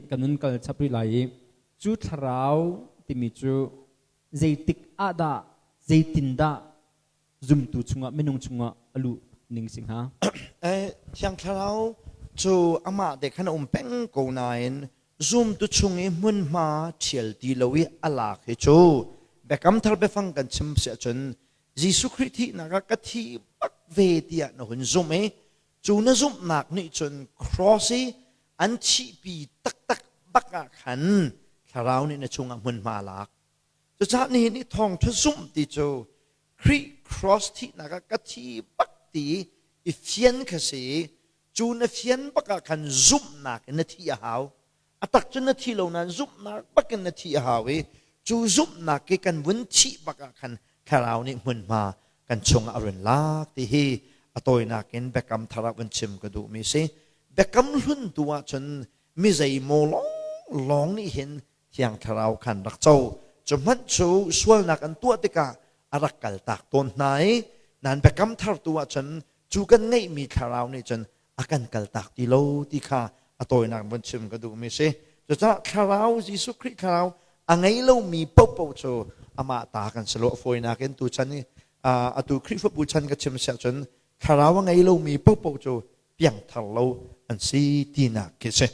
Kan nun kal chap rih lai i cu thlarau timi cu zeitik ah dah, zeitindah zumtu chungah, minung chungah a luh ning si hnga? Thiang Thlarau cu amah te khan a um peng ko nain zumtu chung i hmunhma ṭhial ti lo i a lak hi cu Biakam Thar biafang kan chim si ahcun Jesuh Khrih thihnak ah ka thi bak ve tiah na hun zumh i cu na zumhnak nih cun cross i an thihpi taktak bak ah khan Thlarau nih na chungah hmunhma a lak. Cucaah nihin i thawngṭha zumh ti cu Khrih cross thihnak ah ka thi bak ti i fian kha si i cu na fian bak ah khan zumhnak in na thih a hau. A tak cun na thi lo nain zumhnak bak in na thih a hau i cu zumhnak i kan vun thih bak ah khan Thlarau nih hmunhma kan chungah a run lak ti hi a tawinak in Biakam Thar ah vun chim ka duhmi si. Biakam Hlun tu ahcun mi zeimaw lawnglawng nih hin Thiang Thlarau khan rak co. Cu hmanh cu sualnak an tuah tikah a rak kaltak tawn hna i nan biakam thar tu ahcun cu kan ngeihmi thlarau nih cun a kan kaltak ti lo ti kha a tawinak vun chim ka duhmi si. Cucaah thlarau Jesuh Khrih thlarau a ngei lomi paohpaoh cu amah ta kan si lo. A fawinak in tu chan i atu Khrihfabu chan ka chim si ahcun thlarau a ngei lomi paohpaoh cu piangthar lo an si tinak khi si.